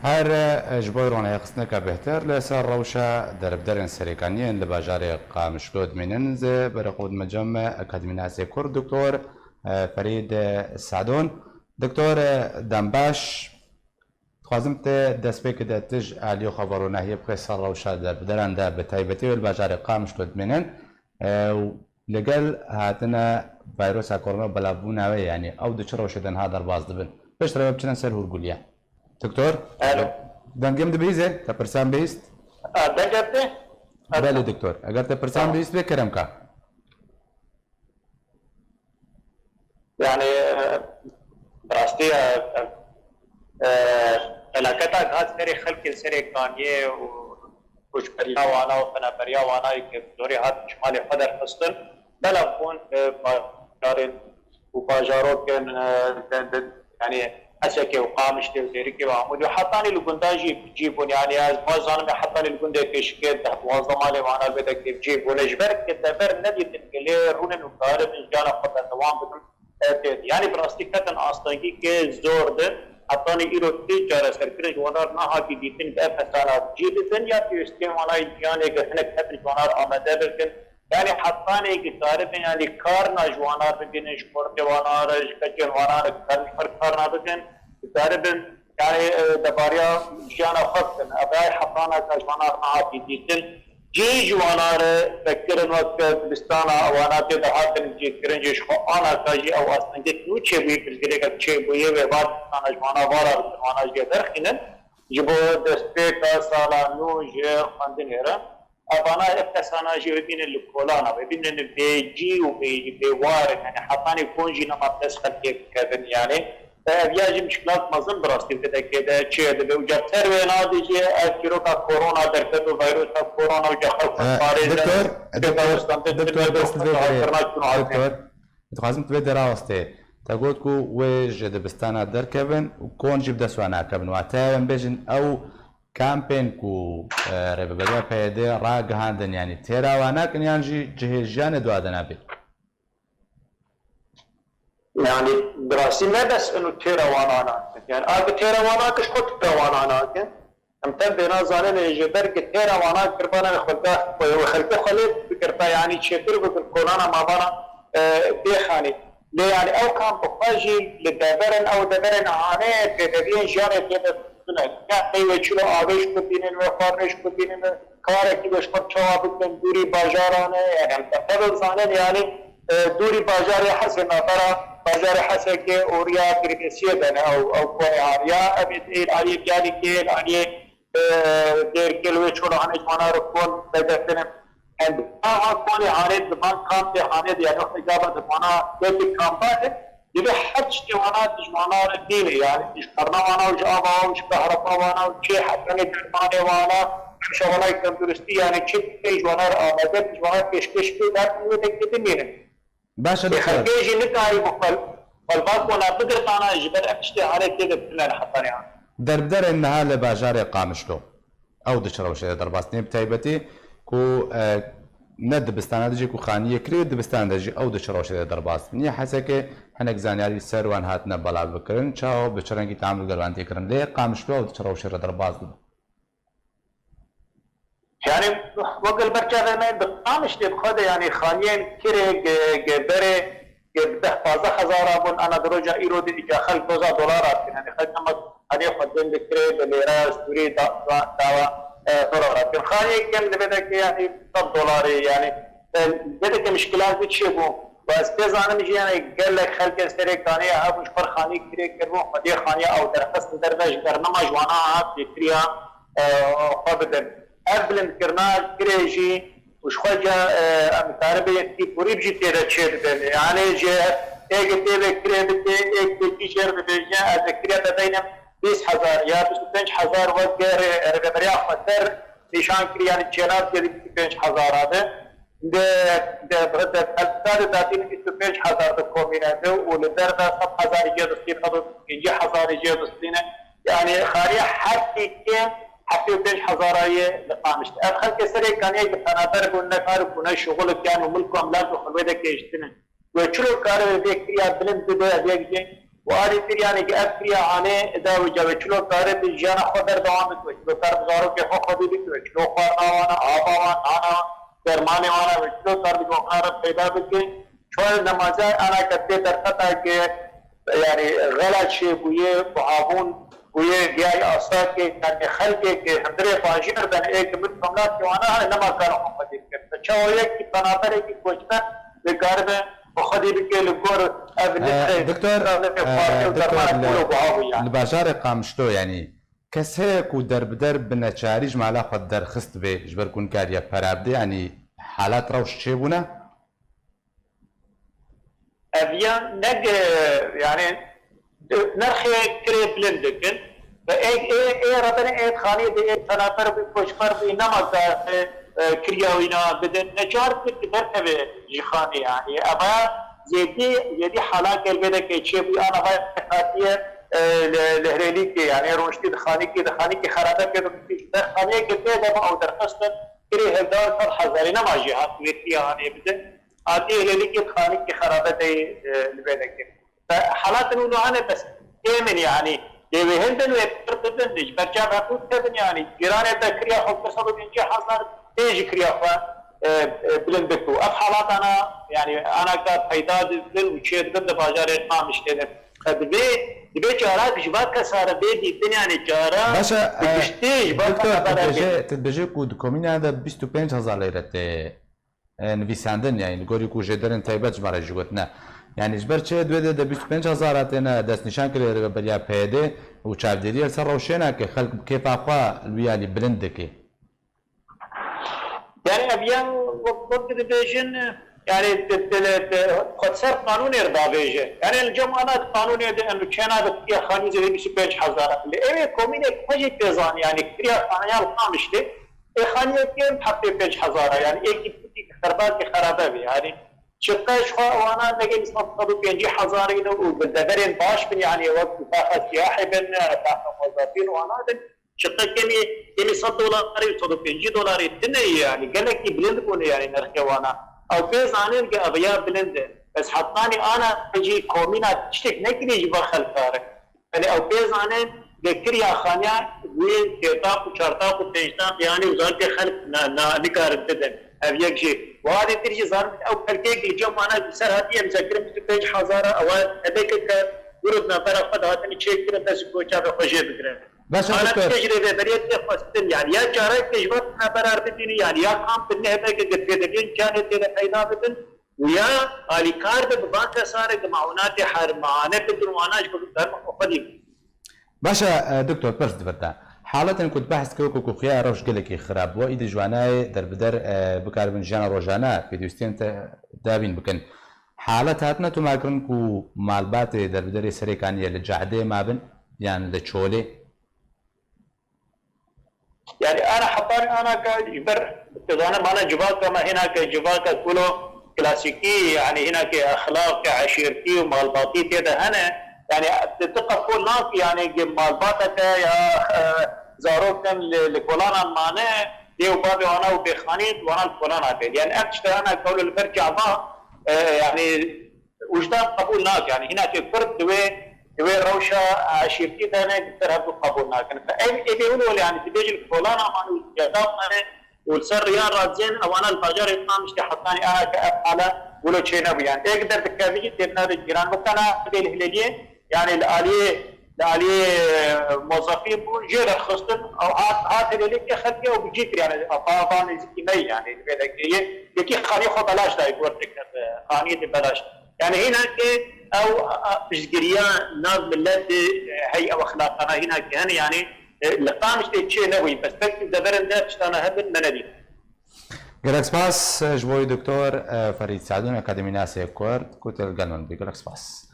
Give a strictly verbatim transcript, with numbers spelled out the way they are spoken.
Her, e, ji bo ronahîxistineke bêhtir li ser rewşa derbderên serêkaniyên li bajarê Qamişlo dimînin, zê berê xwe dime cem akademînasê Kurd Doktor, e, Ferîd, e, Sadon. Doktor, e, dembaş, dixwazim te destpêkê de tu ji aliyê xwe ve ronahiyê bixê ser rewşa derbderan de, bi taybetî wê li bajarê Qamişlo dimînin. E, û li gel hatina vayrosa korona belavbûna wê, yanî ew di çi rewşê de niha derbas dibin? Piştre ve biçine ser hûrguliyê. Doktor? Alo. Dengê min dibihîze? Te pirsan bihîst? A, dengê te? Belê doktor. Eger te pirsan Tamam. bihîst bê kerem ka. Yani, e, bi rastî, e, e, e, felaketa hat serê xelkê serê kaniyê û koçberiya wana û peneberiya wana yê ke bi zorê hat ji malê xwe derxistin, belav bûn, e, bajarên û bajarokên, e, de, de, yani Hesekê û Qamişlê û Dêrikê û Amûdê û hetanî li gundan jî bi cî bûn. Yani ez baş zanim hetanî li gundê Pêşikê deh duwazdeh malê wana li vê dekê bi cî bûne. Ji ber ke dever nedîtin ke lê rûnin û karibin jiyana xwe berdewam bikin. E, tê. Yani bi rastî ketin astengîkê zor de. Hetanî îro ti çareserkirin ji wanar nehatî dîtin ke ev pesana bi cî bibin ya pêwîstiyên wana yê jiyanê ke hinek hebin ji wanar amade bikin. Yani hetanê ki karibin yani karna ji wanar bibînin, ji xortê wanar, ji keçên wanar, karin xwe karna bikin. Dikaribin yani, e, debariya jiyana xwe bikin. Ev ay hetana ka ji wanar nehatî dîtin. Cihê ji wana re vekirin wek dibistana wana tê de hatin cihkirin jî ji xwe ana ka jî ew astengek nû çêbûyî pirsgirêkek çêbûyî wê va dibistana ji wana vara bikin wana jê derxînin. Ji bo destpêka sala nû ji xwendinê re. Evana ev kesana jî wê bînin li kolana, wê bînin vêcî û vê, vê war in. Yani hetanî kon jî nema dest xelkê bikevin yani. Ev ya jî mişkilat mezin bi rastî vê dekê de çê dibe û ca ser wê nadê jî ev çîroka korona derket û vayrosa korona û ca xelk xwe E, parêze. Doktor, doktor, doktor, dest li vê derê, doktor, dixwazim tu vê derawastê. Te got ku wê ji dibistana derkevin û kon jî bi dest wan nakevin. Wateya em bêjin ew kampên ku, e, rêveberiya P Y D ragihandin, yanî têra wan nakin yan jî cihê jiyanê di wan de nabe? Yani, bi rastî ne bes inu têra wana nakin. Yani, a bi têra wana kir, xwe têra wana nakin. Em tem bêna zanînê ji ber ki têra wana kirbana xelka, xelkê xwe lê bikirta, yani çêtir bikir, kolana mavana, e, bêxanî. Lê yani ew kam bi xwe jî li deverin, ew deverên hanê pêdeviyên jiyanê tê de tune. Ya qey wê çilo avê ji ku bînin, wê xwarinê ji ku bînin, karekî wê ji xwe çawa bikin, dûrî bajaran e, yani em te xwe zanin, yani, e, dûrî bajarê Hesê navbera bajarê Hesekê û riya Birgesiye de ne ew, ew konê hariya, ev ê tê aliyê Biyalikê, aliyê, e, Dêrkê li wê çolo hanê ji wana re kon vegertine. Em aha konê hanê di van kampê hanê de, yani wextê gava di vana yekê kampa de, Divê her tiştê wana ji wana re bîne, yani ji qerna wana û ji ava wan û ji kahreba wana û çi hetanê dermanê wana, rewşa wana yê tenduristî, yani çi tiştê ji wana re amade, ji wana pêşkêş bê, derman wê dekê bimîne. Baş e, Ê doktor. Xelkê jî nikarî bi xwe, xwe li van kona bigirtana, ji ber ev tiştê hanê tê de tune li hetanê hanê. Derbderên niha li bajarê Qamişlo. Ew di çi rewşê de derbas dibin? Bi taybetî ku, e, ne dibistana de jî ku xaniyê kirê, dibistan de jî ew di çi rewşê de derbas dibin? Ya Hesekê hinek zanyarî li ser wan hatine belav bikirin, çawa bi çi rengî teamul gel wan tê kirin? Lê Qamişlo ew di çi rewşê re derbas dibin? Yani, wek li ber çavê me bi Qamişlê bi xwe de, yani xaniyên kirê, ge-, ge-, berê, Yê bi deh pazdeh hezara bûn, ana di roja îro de îca xelk doza dolara dikin. Yanî xelk hema hanê xwe din dikirê, bi lêre, sûrî, da-, da-, dawa, e, dolara dikin. Xaniyê kem li vê dekê, yanî sed dolarê, yanî, e, vê dekê mişkilan jî çê bû. Û ez pê zanim jî, yanî gelek xelkên serê kanê hebûn, ji xwe xanî kirê kiribûn, xwediyê xaniya ew derxistin derve, ji ber nema ji wana hat bêkiriya, e, xwe bidin. Ev bilindkirina kirê jî, û ji xwe ca, e, em karibê yên tîporî jî tê de çê dibin. Yanê ji êk tê vê kirê bike, êk tê jî jêr dibêje, ez ê kirê te deynim bîst hezar ya bîst û pênc hezar wek rê-, rêveberiya xweser nîşan kir, yanî çênav tê di bîst û pênc hezara de. De, de, de, de, de, de, de, de, bîst û pênc hezar di komîne de û li derve sed hezarî jê distîne, sed û pêncî hezarî jê distîne. Yanî xariya her tîkê heftê û pênc hezara yê li Qamişlo. Ev xelkê serê kaniyê ki penaber bûn, ne kar û ne şixulik yan û milk û emlak û xelwê de kêştine. Wê çilo kare wê vê kiriya bilind bibe, ev yek jî. û alî tir, yanî ki ev kiriya hanê da wê cavê çilo kare bi jiyana xwe berdewam bike, çilo kar bi zarokê xwe xwedî bike, çilo xwarina wana, ava wan, nana, dermanê wana ve çilo kar bi wana re peyda bike. Çawa nemaza ana ke tê derfeta ke, yanî, xela çêbûye, buhabûn bûye, giyayê asta ke, yanî, xelkê ke hundirê bajêr ben ê ke min komlat ke wana hene nema kare xwe xwedî bikin. Çawa yekî penaberekî koçber dikaribe xwe xwedî bike li gor ev nirxê, Doktor, nirxê xwarinê û Doktor, dermanê li, pûl û buhabû, yanî. Li bajarê Qamişlo, yanî, kes heye ku derbider bi neçarî ji mala xwe derxist be, ji ber ku nikariye pera bide, yanî, halat rewş çêbûne? Ev ya ne, e, yani, e, nirxê kirê bilind dikin. Ve ê, ê, ê rebenê ê xanî de ê penaber bû, koçber bû, nema ka, e, e, kiriya wîna bidin. Neçar kir ki derkeve ji xanî, yani. Eva zêdî, zêdî halak elbede ke çê bû, ana vay hatiye, e, li, li Herêlîkê, yani, rûniştî di xanîkê, di xanîkê xerabe kir, rûniştî ji ber xaniyê ke tê de ma ew derxistin, kirê hevdar sed hezarî nema jî hat wê kiriya hanê bidin. Hatî Hêlêlîkê xanîkî xerabe de, e, li vê de kir. Ve halatin û nû hene bes kêm in, yanî lê wê hindin wê pir bibin, ji ber çav heqû dikevin, yanî cîranê de kiriya xwe pir sed û pêncî hezar tê ji kiriya xwe, e, e, bilind bik û ev halatana, yanî anaka peyda dibin û çêdibin di bajarê Qamişlê de. Ve divê, divê carak ji va kesa re bê dîtin, yanî cara Baş e, bi e, giştî ji va Doktor, kesa tu re bê dibêje, dîtin. Tu dibêje ku di komîna de bîst û pênc hezar leyre tê e, nivîsandin, yanî li gorî ku jêderên taybet ji me re jî gotine. Yanî ji ber çi di wê de, de bîst û pênc hezar hatine destnîşan kirê rêveberiya P Y D û çavdêriyê li ser rewşê nake, xelk bi kêfa xwe li wî alî bilind dike. Yani ev yan wek, wek dibêjin, yani di, di, di, xwe ser qanûnê re davêje. Yani li cem ana qanûnê de em çêna bi kiriya xanî zêde bîst û pênc hezar. Li ewê komînek xwe jî tê zanî, yani kiriya xaniya li Qamişlê. Ê xaniyekê heftê pênc hezar e, yani êkî tikî xerbakî xerabe be, yani çiqe ji xwe wana negê sed, sed û pêncî hezarî ne û bi deverên baş bin, yani wek taxa siyahê bin, taxa mozafîn wana bin, çiqe kemî, kemî sed dolarî û sed û pêncî dolarî tune ye, yani gelekî bilind bûne, yani nirxê wana. Ew pê zanên ke ev ya bilind e. Ez hetanî ana jî komîna tiştek nekirî ji ber xelkare. Yanî ew pê zanin, lê kiriya xaniya wê sê taq û çar taq û pênc taq, yanî zarokê xelk na, na, nikarin bidin. Ev yek jî. Wadê tir jî zanin, ew pelkeyek li cem wana li ser hatiye imzekirin bîst û pênc hezar e, ew e hebeke ke gurûd navbera xwe dihatin çêkirin, dest ji koça ve xwe jê bigirin. Baş e, Ana Doktor. Tiştê ji rêveberiyê tê xwestin, yanî ya careke ji van navbera re bibînin, yanî ya kamp bin ne hebeke ke pêdiviyên canê tê de peyda bibin, û ya alîkar be bi van kesa re ki maûnatê hermane bidin û ana ji xwe derma xwe xwedî bidin. Baş e, e, Doktor, pirs di vir de. Haletên ku tu behs kir wekî ku xuya rewş gelekî xirab bû, îdî ji wanayê derbider, e, bikaribin jiyana rojane pêdivîstiyên te dabîn bikin. Halet hatine tomarkirin ku malbatê derbiderê serê kaniye li cahdê mabin yan li çolê? Yani ana hetanî ana ke ji ber, tu zane, mane civaka me hîna ke civaka kulo klasîkî, yani hîna ke exlaq, ke eşîrtî û malbatî tê de hene. Yani tu, tu qebûl nak, yani ki malbateke ya, e, zarok din li, li kolanan mane, dê û bavê wana û bêxanî wana li kolana bê. Yani ev tişte ana ke li ber çava, e, yani Wijdan qebûl nake, yani hînakê Kurd di wê, di wê rewşa eşîrtî de ne, di ser hevdû qebûl nakin. Ev, ê bê wilo, yani dibêjin kolana man û ceza mane û li ser riya raziyên ewana li bajarê Qamişlê hetanî ana ke ev hale wilo çênebû. Yani ê der dikevî têdine de cîran bikana bê li Hilêliyê, yani li aliyê, li aliyê, e, mozafî bû, jê derxistin, ew hat, hat Hilêliyê ke xelkê ew bi cî kir, yani ava, ava nêzîkî me, yani li vê de kiriye. Yekî xanî xwe belaş dayê, gor dikir, e, xanî de belaş. Yani hîna ke ew, a, a, piştgiriya nav milet de, e, hey ew exlaqana hîna ke hene, yani, e, li Qamişlê çê nebûyî, bes belkî deverên de tiştana hebin me nedît. Gelek spas, e, ji bo wî Doktor, e, Ferîd Sadûn, akademînasê Kurd, ku tu li gel min bûyî. Gelek spas.